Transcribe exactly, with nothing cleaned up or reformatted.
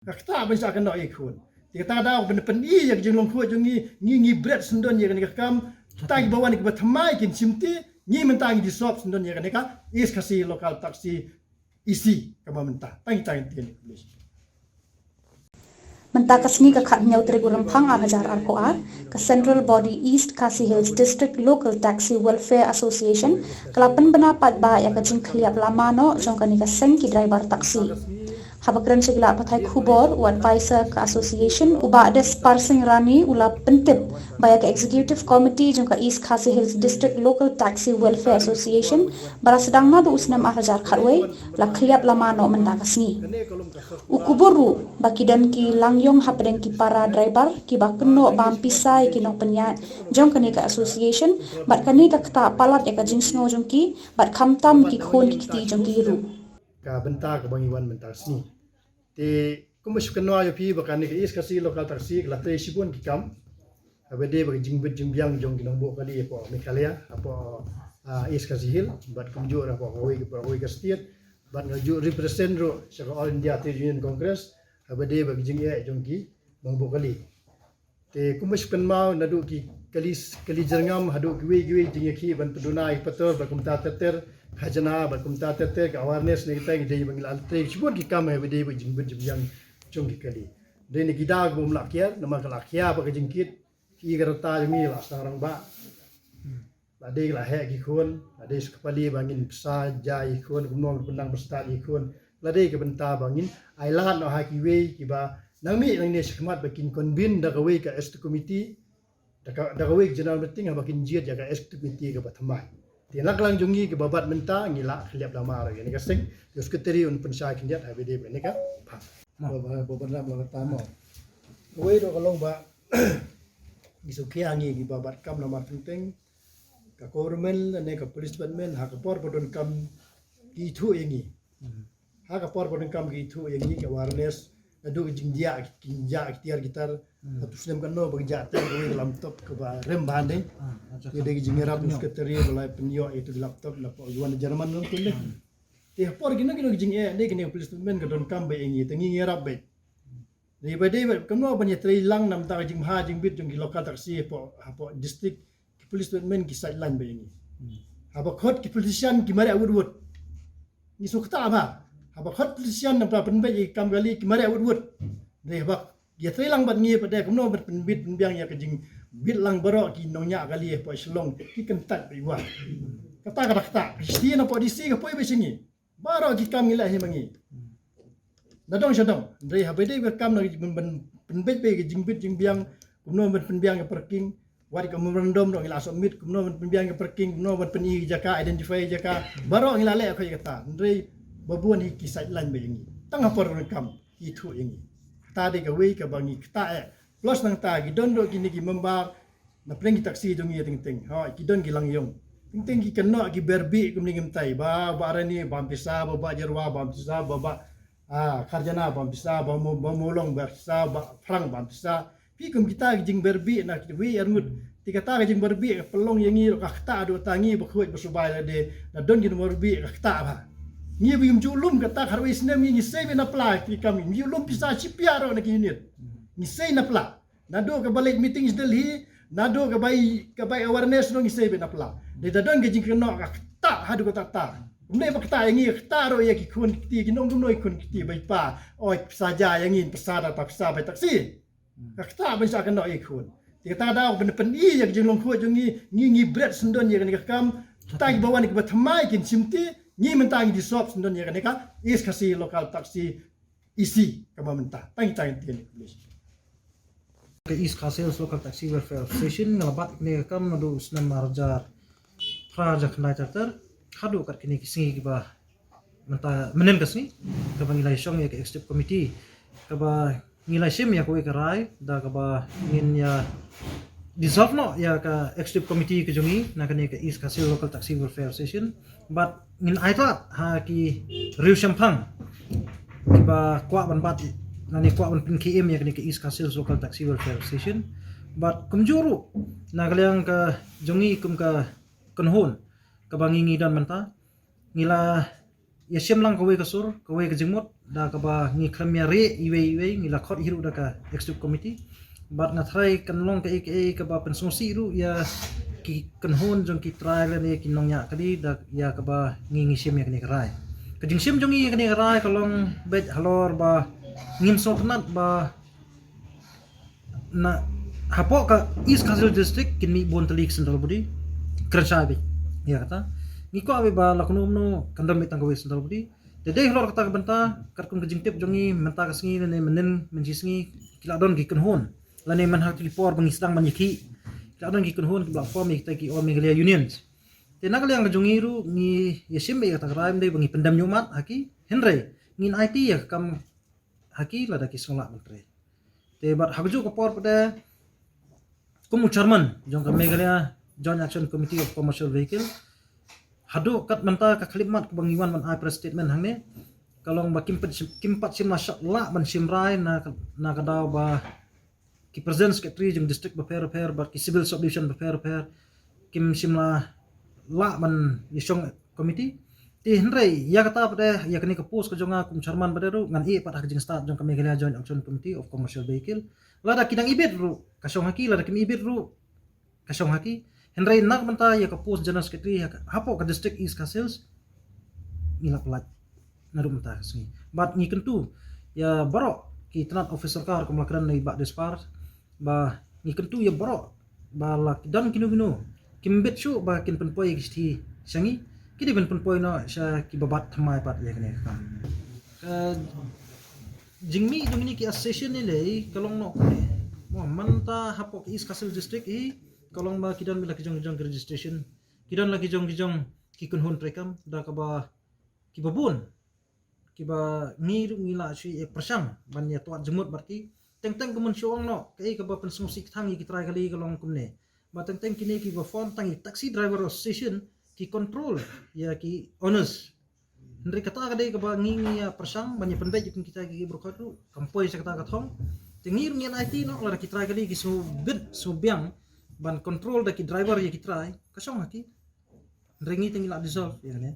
Ka kata ban sa ka noh i khun. Te kata ka daw ban pyni ïa ka jinglong khuid jong ngi, ngi ngi bret syndon ïa kane ka kam. Kita kiba wan kiba thymmai kin shimti, ngi mynta ngi dissolve syndon ïa kane ka East Khasi Local Taxi E C kaba mynta. Tang kita ngi tien. Mynta ka sngi ka khat hynñiew tarik u Rymphang ar hajar arphew ar, ka Central Body East Khasi Hills District Local Taxi Welfare Association ka la pynbna paidbah ïa ka jingkhliap lama noh jong kane ka seng ki driver taxi. Haba kren sha ki lad pathai khubor, u advisor ka association, u Bah Desparsing Rani, u la pyntip ba ïa ka executive committee jong ka East Khasi Hills District Local Taxi Welfare Association ba la sdang naduh u snem ar hajar khatwei la khliap lama noh mynta ka sngi. U kubur ruh ba ki don ki langïong hapdeng ki para driver kiba kynnoh bam pisa ïa ki nongpynïaid jong kane ka association, bad kane ka ktah palat ïa ka jingsngew jong ki, bad khamtam ki khun ki kti jong ki ruh. Ka bynta kaba ngi wan mynta ka sngi. Te kumba shu kynnoh ïa phi ba kane ka East Khasi Local Taxi ka la trei shibun ki kam. Haba dei ba ka jingbit jingbiang jong ki nongbuh kali hapoh Meghalaya, hapoh, ah, East Khasi Hills, bad kumjuh hapoh kawei, kawei ka state, bad nga ju represent ruh sha ka All India Trade Union Congress, haba dei ba ka jingeh jong ki nongbuh kali. Te kumba shu kynmaw naduh ki kali, kali jyrngam haduh kiwei kiwei jingïakhih ban pynduna ïa ki patrol bad kumta ter ter, khajna bad kumta ter ter, ka awareness ne kita, ngi dei ba ngi la trei shibun ki kam haba dei ba jingbit jingbiang jong ki kali. Dei na ki daw ba ym lah kiar, namar ka la kiar ba ka jingkit, ki ka rta jong ngi la sdang rangbah. La dei la heh ki khun, la dei sha kpali ba ngin pynsa ja ïa ki khun, kumno ngin pyndang pynstad ïa ki khun. La dei ka bynta ba ngin ai lad noh ha kiwei kiba nang mih nangne shakhmat ba kin convene da kawei ka executive committee, da ka, da kawei ka general meeting haba kin jied ïa ka executive committee kaba thymmai. Te na ka liang jong ngi kaba bat mynta ngi la khliap lama ruh ïa kane ka seng, ïa u secretary un pynshai khyndiat haba dei ba kane ka phang. Ba, ba, ba, ba, ba, ba, ba, ba, kawei ruh ka long ba ngi sngewkhia ngi kiba bat kam namar teng teng ka government lane ka police department ha ka por ba donkam ki ithuh ïa ngi. Ha ka por ba donkam ki ithuh ïa ngi, ka awareness, naduh ki jingjia, ki jingjia ki tiar ki tar. Hato snem kano ba ki jia ter, kawei ka laptop kaba rem bha ne. Ki dei ki jingïarap u secretary ba la pynïoh ïa utu ki laptop na pdeng wan German long tu ne. Te ha por kino kino ki jingeh ne, kine ka police department ka donkam beit ïa ngi, te ngi ïarap beit. Dei ba dei ba kumno ban ïatrei lang namar ka jingbha jingbit jong ki local taxi hapoh, hapoh district, ki police department ki sideline beit ïa ngi. Haba khot ki politician ki mareh wut wut. Ngi sngewthuh ba haba khot politician namar pynbeit ïa ki kam kali ki mareh wut wut. Dei haba ïatrei lang bad ngi pat de kumno ban pynbit pynbiang ïa ka jingbit lang baroh ki nongñiah kali hapoh Shillong ki kyntait beit wa. Kata ka dak ta. Ki stie na pdeng D C ka poi beit sha ngi. Baroh ki kam ngi leh hi ma ngi. Na dong sha dong. Hynrei haba dei ka kam na ki ban, ban pynbeit beit ka jingbit jingbiang, kumno ban pynbiang ka parking. Wat ka memorandum ruh ngi la submit, kumno ban pynbiang ka parking, kumno ban pyni ka jaka, identify ka jaka. Baroh ngi la leh ka kata. Hynrei ba bun hi ki sideline beit ïa ngi. Tang ha por ruh kam ki ithuh ïa ngi. Kata dei kawei kaba ngi ktah eh. Plus nangta ki don ruh kine ki member na pdeng ki taxi jong ngi teng teng. Ha, ki don ki langïong. Teng teng ki kynnoh ki ber bih kumne ngim tai. Ba, ba Rani bam pisa, ba, ba Jerwa bam pisa, ba, ba, ah, Kharjana bam pisa, ba Mo-, ba Mawlong bam pisa, ba Phrang bam pisa. Phi kum kita ki jingber bih na kiwei arngut. Te kata ka jingber bih ka pynlong ïa ngi ruh ka ktah haduh ta ngi ba khuid ba subai lade. Na don ki nongber bih ka ktah ba. Ngi ba ym ju lum kata kharwei snem ngi, ngi sei beit na pla ki kam ngi. Ym ju lum pisa shi pia ruh na ki unit. Ngi sei na pla. Naduh kaba leit meeting sha Delhi, naduh kaba, kaba awareness nong isei beit na pla. Dei da don ka jingkynnoh ka ktah haduh katta katta. Ym dei ba ktah ïa ngi, ktah ruh ïa ki khun ki kti, ki nong kumno ki khun ki kti ba i pa. Oi, pisa ja ïa ngi, pisa da ta pisa bai taxi. Ka ktah ban sa kynnoh ïa ki khun. Te kata daw ban pyni ïa ka jinglong khuid jong ngi, ngi ngi bret syndon ïa kane ka kam. Kita kiba wan kiba thymmai kin shimti, ngi mynta ngi dissolve syndon ïa kane ka East Khasi Local Taxi E C kaba mynta. Tang tang tang. Ka East Khasi Hills Local Taxi Welfare Association nga la bat kane ka kam naduh u snem ar hajar phra hajar khyndai ter ter haduh kat kine ki sngi kiba mynta mynnin ka sngi kaba ngi la shong ïa ka executive committee kaba ngi la shim ïa kawei ka rai da kaba ngin ïa dissolve noh ïa ka executive committee ka jong ngi na kane ka East Khasi Hills Local Taxi Welfare Association. Bad ngin ai tlot ha ki riew shemphang kiba kwah ban bat, lane kwah ban pynkhie im ïa kane ka East Khasi Hills Local Taxi Welfare Association. Bad kumjuh ruh na ka liang ka jong ngi kum ka kynhun kaba ngi ngi don mynta, ngi la ïa shim lang kawei ka sur, kawei ka jingmut Da kaba ngi khlem ïa rieh iwei iwei, ngi la khot hi ruh da ka executive committee. Bad nga tharai kan long kaei kaei kaba pynsngewsih ruh ïa ki kynhun jong ki trai lane ki nongñiah kali da ïa kaba ngi ngi shim ïa kane ka rai. Ka jingshim jong ngi ïa kane ka rai ka long beit halor ba ngim sngewtynnat ba na hapoh ka East Khasi Hills District kin mih bun tylli ki central body. Kren shai beit ïa kata. Ngi kwah beit ba la kumno kumno kan don beit tang kawei central body. Te dei halor kata ka bynta, katkum ka jingtip jong ngi mynta ka sngi lane mynnin mynshisngi ki la don ki kynhun lane mynta ha ki por ba ngi sdang ban ïakhih, ki la don ki kynhun kiba la form ïa kita ki All Meghalaya Unions. Te na ka liang ka jong ngi ruh ngi ïa shim beit ïa kata ka rai, ym dei ba ngi pyndem ñiuhmat ha ki, hynrei ngin aiti ïa ka kam ha ki lada ki sngewlah ban trei. Te bad ha kajuh ka por pat de kum u chairman jong ka Meghalaya Joint Action Committee of Commercial Vehicle, haduh kat mynta ka khyllipmat kaba ngi wan ban ai press statement hangne ka long ba kim pat shim, kim pat shym la shah lah ban shim rai na ka, na ka daw ba ki president secretary jong district bapher bapher bad ki civil subdivision bapher bapher kim shym la lah ban ïashong committee. Te hynrei ïa kata pat de, ïa kane ka post ka jong nga kum chairman pat de ruh ngan ïeh pat ha ka jingstad jong ka Meghalaya Joint Action Committee of Commercial Vehicle. Lada ki dang ibit ruh ka shong ha ki, lada kim ibit ruh ka shong ha ki. Hynrei na ka bynta ïa ka post general secretary ha ka, hapoh ka district East Khasi Hills, ngi la pyllait naduh mynta ka sngi. Bad ngi kyntu ïa baroh ki tnat office sorkar kum la kren na i Bah Despard, ba ngi kyntu ïa baroh ba la ki don kino kino kim bit shuh ba kin pynpoi ïa ki shithi sha ngi, ki dei ban pynpoi noh sha kiba bat thymmai pat ïa kane ka kam. Ka jingmih jong kine ki association ne lei ka long noh kumne. Mo, mynta hapoh ka East Khasi Hills District hi ka long ba ki don beit la ki jong ki jong ki registration, ki don la ki jong ki jong ki kynhun treikam da kaba kiba bun kiba ngi ruh ngi la shu ïa pyrshang ban ïa twad jingmut bad ki. Teng teng kumno shu ong noh, kaei kaba pynsngewsih tang ïa ki trai kali ka long kumne, ba teng teng kine kiba form tang ïa taxi driver association ki control ïa ki owners. Hynrei kata ka dei kaba ngi ngi ïa pyrshang ban ïa pynbeit ïa kita ki briew khot ruh kam poi sha kata ka thong. Te ngi ruh ngi aiti noh, lada ki trai kali ki sngewbit sngewbiang ban control da ki driver ïa ki trai, ka shong ha ki. Hynrei ngi te ngi la dissolve ïa kane.